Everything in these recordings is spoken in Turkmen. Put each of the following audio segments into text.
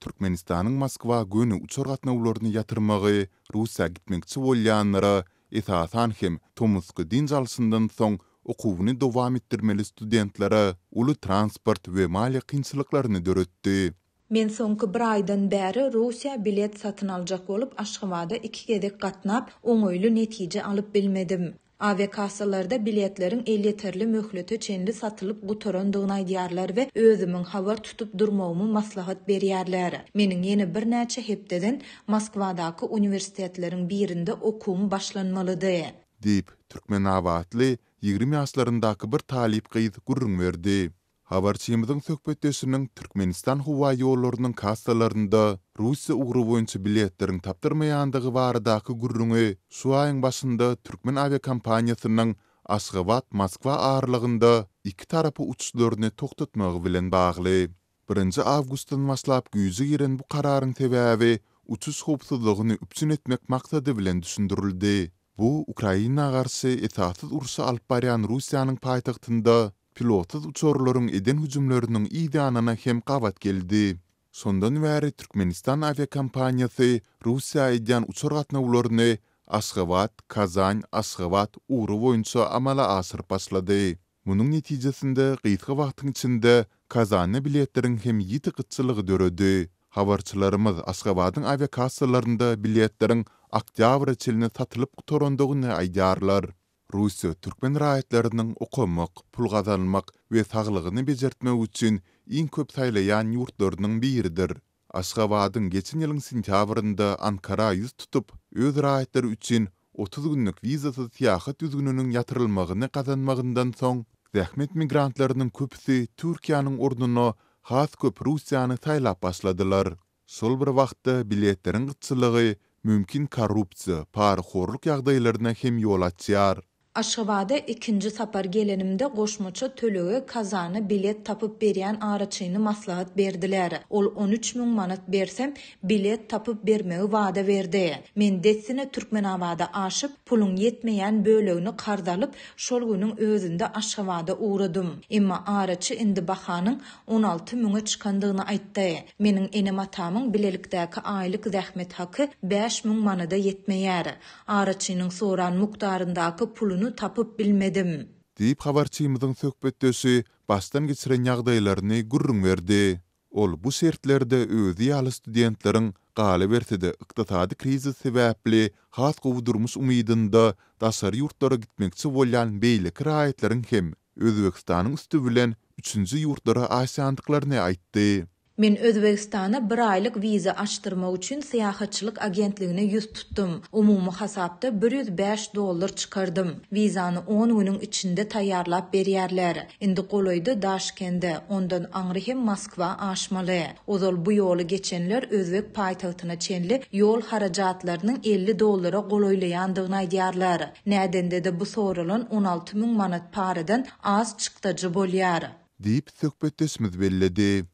Türkmenistanyň Moskwa göni uçar gatnawlaryny ýatyrmagy Russiýa gitmekçi bolýanlara, esasan hem tomusky dynç alşyndan soň okuwyny dowam etdirmeli studentlere uly transport we maliýe kynçylyklaryny döretdi. Men soňky bir aýdan bäri Russiýa bilet satyn aljak bolup Aşgabada iki gezek gatnap, oňaýly netije alyp bilmedim. Awiakassalarda biletleriň elýeterli möhlete çenli satylyp gutarandygyny aýdýarlar we özümiň habar tutup durmagymy maslahat berýärler. Meniň ýene birnäçe hepdeden Moskwadaky uniwersitetleriň birinde okuwym başlanmalydy. Diýip, türkmenabatly, 20 ýaşlaryndaky bir talyp gyz gürrüň berdi. Habarçymyzyň söhbetdeşiniň Türkmenistanhowaýollarynyň kassalarynda Russiýa ugry boýunça biletleriň tapdyrmaýandygy baradaky gürrüňi şu aýyň başynda türkmen awiakompaniýasynyň Aşgabat-Moskwa aralygynda iki tarapa uçuşlaryny togtatmagy bilen bagly. Birinji awgustdan başlap güýje giren bu kararyň sebäbi uçuş howpsuzlygyny üpjün etmek maksady bilen düşündirildi. Bu Ukraina garşy esassyz urşy alyp barýan Russiýanyň paýtagtynda pilotsyz uçarlaryň eden hüjümleriniň yz ýanyna hem gabat geldi. Şondan bäri Türkmenistan awiakompaniýasy Russiýa edýän uçar gatnawlaryny Aşgabat, Kazan, Aşgabat ugry boýunça amala aşyryp başlady. Munuň netijesinde gysga wagtyň içinde Kazanda biletleriň hem ýiti gytçylygy döredi. Habarçylarymyz Aşgabadyň awiakassalarynda biletleriň oktýabra çenli satylyp gutarandygyny aýdýarlar. Russiýa türkmen raýatlarynyň okamak, pul gazanmak we saglygyny bejertmek üçin iň köp saýlaýan ýurtlarynyň biridir. Aşgabadyň geçen ýylyň sentýabrynda Ankara ýüz tutup, öz raýatlary üçin 30 günlük wizasyz syýahat düzgüniniň ýatyrylmagyny gazanmagyndan soň, zähmet migrantlarynyň köpüsi Türkiýäniň ornuna has köp Russiýany saýlap başladylar. Şol bir wagtda, biletleriň gytçylygy mümkin korrupsiýa, parahorluk ýagdaýlaryna hem ýol açýar. Aşgabada ikinji sapar gelenimde goşmaça tölege Kazana bilet tapyp berýän araçyny maslahat berdiler. Ol 13 müň manat bersem, bilet tapyp bermegi wada berdi. Men dessine Türkmenabada aşyp, puluň ýetmeýän bölegini karz alyp, şol günüň özünde Aşgabada ugradym. Emma araçy indi bahanyň 16 müňe çykandygyny aýtdy. Meniň enem-atamyň bilelikdäki aýlyk zähmet haky 5000 manada ýetmeýär. Araçynyň soran mukdaryndaky puluny tapyp bilmedim. Diýip, habarçymyzyň söhbetdeşi başdan geçiren ýagdaýlaryny gürrüň berdi. Ol bu şertlerde özi ýaly studentleriň, galyberse-de, ykdysady krizis sebäpli has gowy durmuş umydynda daşary ýurtlara gitmekçi bolýan beýleki raýatlaryň hem Özbegistanyň üsti bilen üçünji ýurtlara aşýandyklaryny aýtdy. Men Özbegistana bir aýlyk wiza açdyrmak üçin syýahatçylyk agentligine ýüz tutdum. Umumy hasapda 105 dollar çykardym. Wizany on günüň içinde taýýarlap berýärler. Indi golaýda Daşkende, ondan aňry hem Moskwa aşmaly. Ozal bu ýoly geçenler özbek paýtagtyna çenli ýol harajatlarynyň 50 dollara golaýlaýandygyny aýdýarlar. Nädende-de bu soralan 16 müň manat paradan az çykdajy bolýar. Diýip, söhbetdeşimiz belledi.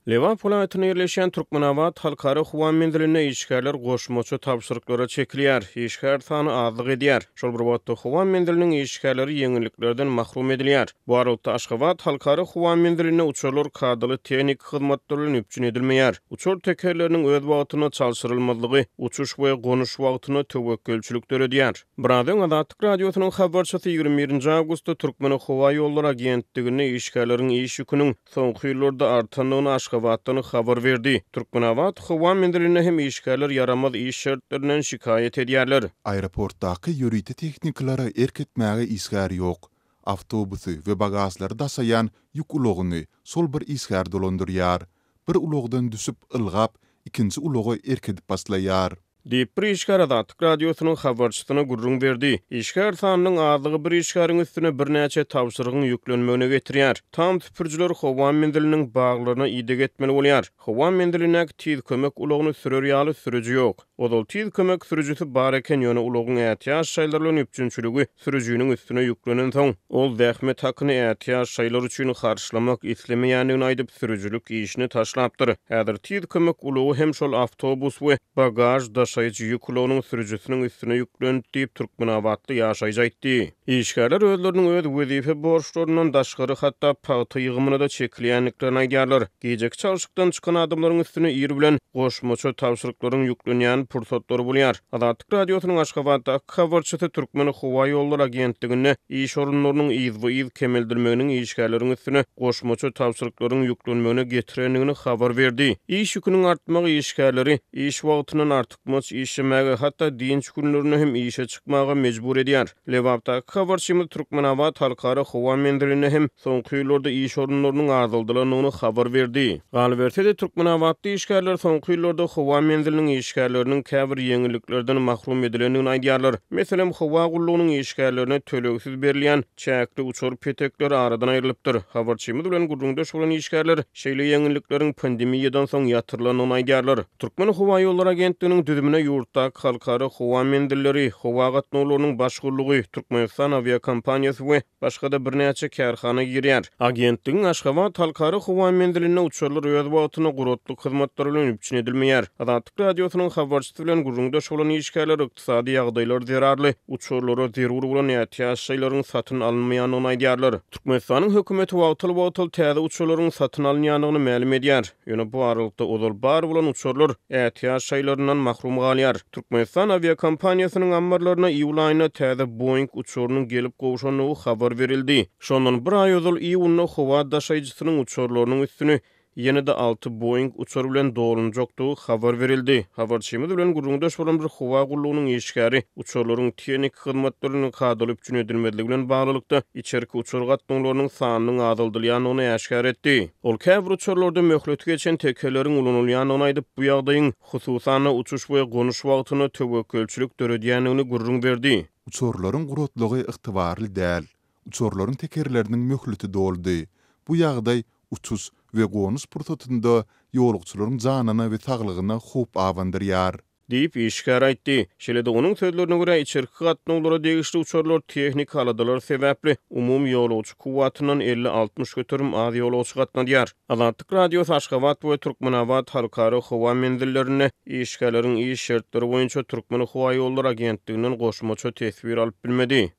Lebap welaýatynda ýerleşýän Türkmenabat Halkara howa menzilinde işgärler goşmaça tabşyryklara çekilýär, işgär sany azlyk edýär. Şol bir wagtda, howa menziliniň işgärleri ýeňilliklerden mahrum edilýär. Bu aralykda, Aşgabat Halkara howa menzilinde uçarlar kadaly tehniki hyzmatlar bilen üpjün edilmeýär. Uçar tekerleriniň öz wagtynda çalşyrylmazlygy uçuş we gonuş wagtynda töwekgelçilik döredýär. Biraz öň Azatlyk Radiosynyň habarçysy 21-nji awgustda Türkmenhowaýollary agentliginde işgärleriň iş ýüküniň soňky ýyllarda artandygyny Aşgabatdan habar berdi. Türkmenabat howa menzilinde hem işgärler ýaramaz iş şertlerinden şikaýat edýärler. Aeroportdaky ýörite tehnikalara erk etmäge işgär ýok. Awtobusy we bagažlary daşaýan ýük ulagyny şol bir işgär dolandyrýar. Bir ulagdan düşüp, ylgap, ikinji ulaga erk edip başlaýar. Diýip, bir işgär Azatlyk Radiosynyň habarçysyna gürrüň berdi. Işgär sanynyň azlygy bir işgäriň üstüne birnäçe tabşyrygyň ýüklenmegine getirýär. Tam süpürijiler howa menziliniň baglaryna ideg etmeli bolýar. Howa menzilindäki tiz kömek ulagyny sürer ýaly sürüji ýok. Ozal tiz kömek sürüjisi bar eken, ýöne ulagyň ätiýaç şaýlary bilen üpjünçiligi sürüjiniň üstüne ýüklenensoň, ol zähmet hakyny ätiýaç şaýlary üçin harçlamak islemeýändigini aýdyp, sürüjilik işini taşlapdyr. Häzir tiz kömek ulagy hem şol awtobus we bagaž daşaýjy ýük ulagynyň sürüjisiniň üstüne ýüklendi diýip, türkmenabatly ýaşaýjy aýtdy. Işgärler özleriniň öz wezipe borçlaryndan daşgary hatda pagta ýygymyna-da çekilýändiklerini aýdýarlar. Gijeki çalşykdan çykan adamlaryň üstüne ir bilen goşmaça tabşyryklaryň ýüklenýän pursatlary bolýar. Azatlyk Radiosynyň Aşgabatdaky habarçysy Türkmenhowaýollary agentliginde iş orunlarynyň yzba-yz kemeldilmeginiň işgärleriň üstüne goşmaça tabşyryklaryň ýüklenmegine getirendigini habar berdi. Iş ýüküniň artmagy işgärleri iş wagtyndan artykmaç işlemäge, hatda dynç günlerinde hem işe çykmaga mejbur edýär. Lebapdaky habarçymyz Türkmenabat halkara howa menzilinde hem soňky ýyllarda iş orunlarynyň azaldylandygyny habar berdi. Galyberse-de, türkmenabatly işgärler soňky ýyllarda howa menziliniň işgärleriniň käbir ýeňilliklerden mahrum edilendigini aýdýarlar. Meselem, howa gullugynyň işgärlerine tölegsiz berilýän çäkli uçar petekleri aradan aýrylypdyr. Habarçymyz bilen gürrüňdeş bolan işgärler şeýle ýeňillikleriň pandemiýadan soň ýatyrylandygyny aýdýarlar. Türkmenhowaýollary agentliginiň düzümine ýurtdaky halkara howa menzilleri, howa gatnawlarynyň baş gullugy, Türkmenistan awiakompaniýasy we başga-da birnäçe kärhana girýär. Agentligiň Aşgabat halkara howa menzilinde uçarlar öz wagtynda guratlyk hyzmatlary bilen üpjün edilmeýär. Azatlyk Radiosynyň habarçysy bilen gürrüňdeş bolan işgärler ykdysady ýagdaýlar zerarly uçarlara zerur bolan ätiýaç şaýlaryň satyn alynmaýandygyny aýdýarlar. Türkmenistanyň hökümeti wagtal-wagtal täze uçarlaryň satyn alynýandygyny mälim edýär. Ýöne bu aralykda ozal bar bolan uçarlar ätiýaç şaýlaryndan mahrum galýar. Türkmenistan awiakompaniýasynyň ammarlaryna iýul aýynda täze Boeing uçarynyň gelip gowşandygy habar berildi. Şondan bir aý ozal iýunda howa daşaýjysynyň uçarlarynyň üstüni ýene-de alty Boeing uçary bilen dolunjakdygy habar berildi. Habarçymyz bilen gürrüňdeş bolan bir howa gullugynyň işgäri uçarlaryň tehniki hyzmatlarynyň kadaly üpjün edilmezligi bilen baglylykda içerki uçar gatnawlarynyň sanynyň azaldylýandygyny äşgär etdi. Ol käbir uçarlarda möhleti geçen tekeleriň ulanylýandygyny aýdyp, bu ýagdaýyň, hususan-da, uçuş we gonuş wagtynda töwekgelçilik döredýändigini gürrüň berdi. Uçarlaryň guratlygy ygtybarly däl. Uçarlaryň tekerleriniň möhleti doldy. Bu ýagdaý uçuş we gonuş pursatynda ýolagçylaryň janyna we saglygyna howp abandyrýar. Diýip, işgär aýtdy. Şeýle-de, onuň sözlerine görä, içerki gatnawlara degişli uçarlar tehniki aladalar sebäpli umumy ýolagçy kuwwatyndan 50-60 göterim az ýolagçy gatnadýar. Azatlyk Radiosy Aşgabat we Türkmenabat halkara howa menzillerinde işgärleriň iş şertleri boýunça Türkmenhowaýollary agentliginden goşmaça teswir alyp bilmedi.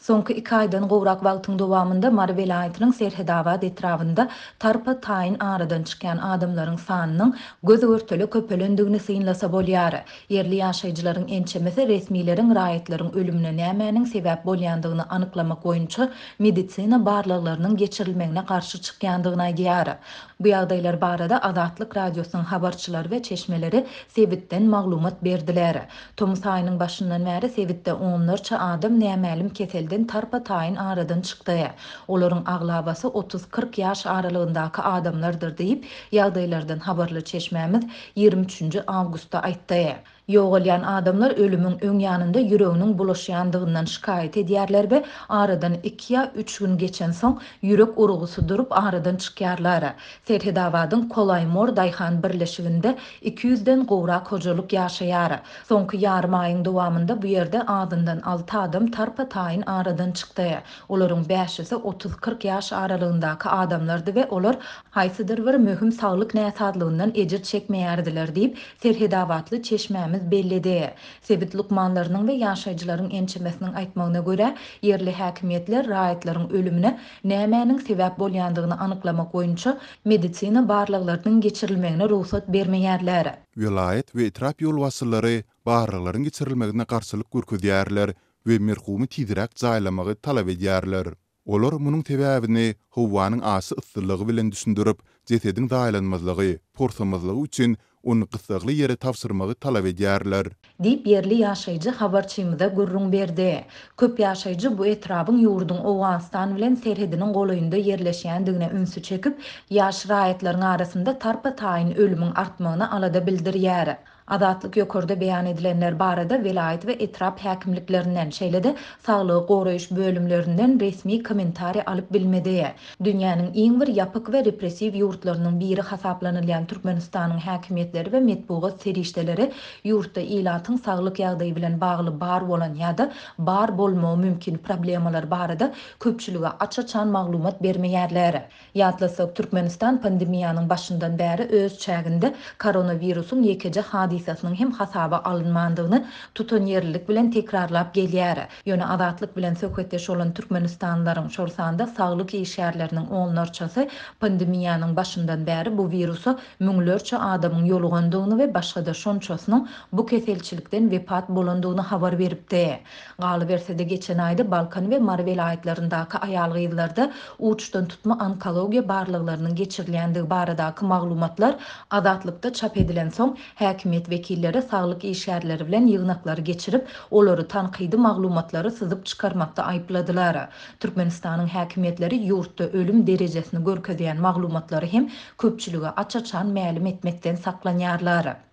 Soňky iki aýdan gowrak wagtyň dowamynda Mary welaýatynyň Serhetabat etrabynda tarpa-taýyn aradan çykýan adamlaryň sanynyň göz-görtele köpelendigini synlasa bolýar. Ýerli ýaşaýjylaryň ençemesi resmileriň raýatlaryň ölümine nämäniň sebäp bolýandygyny anyklamak boýunça medisina barlaglarynyň geçirilmegine garşy çykýandygyny aýdýar. Bu ýagdaýlar barada Azatlyk Radiosynyň habarçylary we çeşmeleri sebitden maglumat berdiler. Tomus aýynyň başyndan bäri sebitde onlarça adam nämälim keselden tarpa-taýyn aradan çykdy. Olaryň aglabasy otuz-kyrk ýaş aralygyndaky adamlardyr diýip, ýagdaýlardan habarly çeşmämiz ýigrimi üçünji awgustda aýtdy. Ýogalýan adamlar ölümiň öň ýanynda ýüreginiň bulaşýandygyndan şikaýat edýärler we aradan iki ýa üç gün geçensoň ýürek urgusy durup aradan çykýarlar. Serhedabadyň Kolaýmor daýhan birleşiginde iki ýüzden gowrak hojalyk ýaşaýar. Soňky ýarym aýyň dowamynda bu ýerde azyndan alty adam tarpa-taýyn aradan çykdy. Olaryň bäşisi otuz-kyrk ýaş aralygyndaky adamlardy we olar haýsydyr bir möhüm saglyk näsazlygyndan ejir çekmeýärdiler diýip, serhedabatly çeşmämiz belledi. Sebit lukmanlarynyň we ýaşaýjylaryň ençemesiniň aýtmagyna görä, ýerli häkimiýetler raýatlaryň ölümine nämäniň sebäp bolýandygyny anyklamak boýunça medisina barlaglarynyň geçirilmegine rugsat bermeýärler. Welaýat we etrap ýolbaşçylary barlaglaryň geçirilmegine garşylyk görkezýärler we merhumy tizräk jaýlamagy talap edýärler. Olar munuň sebäbini howanyň aşa yssylygy bilen düşündirip, jesediň zaýalanmazlygy, porsamazlygy üçin ony gyssagly ýere tabşyrmagy talap edýärler. Diýip, ýerli ýaşaýjy habarçymyza gürrüň berdi. Köp ýaşaýjy bu etrabyň ýurduň Owganystan bilen serhediniň golaýynda ýerleşýändigine ünsi çekip, ýaş raýatlaryň arasynda tarpa-taýyn ölümiň artmagyna alada bildirýär. Azatlyk ýokarda beýan edilenler barada welaýat we etrap häkimliklerinden, şeýle-de saglygy goraýyş bölümlerinden resmi kommentariý alyp bilmedi. Dünýäniň iň bir ýapyk we repressiw ýurtlarynyň biri hasaplanylýan Türkmenistanyň häkimiýetleri we metbugat serişdeleri ýurtda ilatyň saglyk ýagdaýy bilen bagly bar bolan ýa-da bar bolmagy mümkin problemalar barada köpçülige aç-açan maglumat bermeýärler. Ýatlasak, Türkmenistan pandemiýanyň başyndan bäri öz çäginde koronawirusyň ýekeje hadysasynyň hem hasaba alynmandygyny tutanýerlilik bilen tekrarlap gelýär. Ýöne Azatlyk bilen söhbetdeş bolan türkmenistanlylaryň, şol sanda saglyk işgärleriniň onlarçasy pandemiýanyň başyndan bäri bu wirusa müňlerçe adamyň ýolugandygyny we başga-da şonçasynyň bu keselçilikden wepat bolandygyny habar beripdi. Galyberse-de, geçen aýda Balkan we Mary welaýatlaryndaky aýal-gyzlarda uçdan tutma onkologiýa barlaglarynyň geçirilýändigi baradaky maglumatlar Azatlykda çap edilensoň, häkimiýet wekilleri saglyk işgärleri bilen ýygnaklary geçirip, olary tankydy maglumatlary syzyp çykarmakda aýypladylar. Türkmenistanyň häkimiýetleri ýurtda ölüm derejesini görkezýän maglumatlary hem köpçülige aç-açan mälim etmekden saklanýarlar.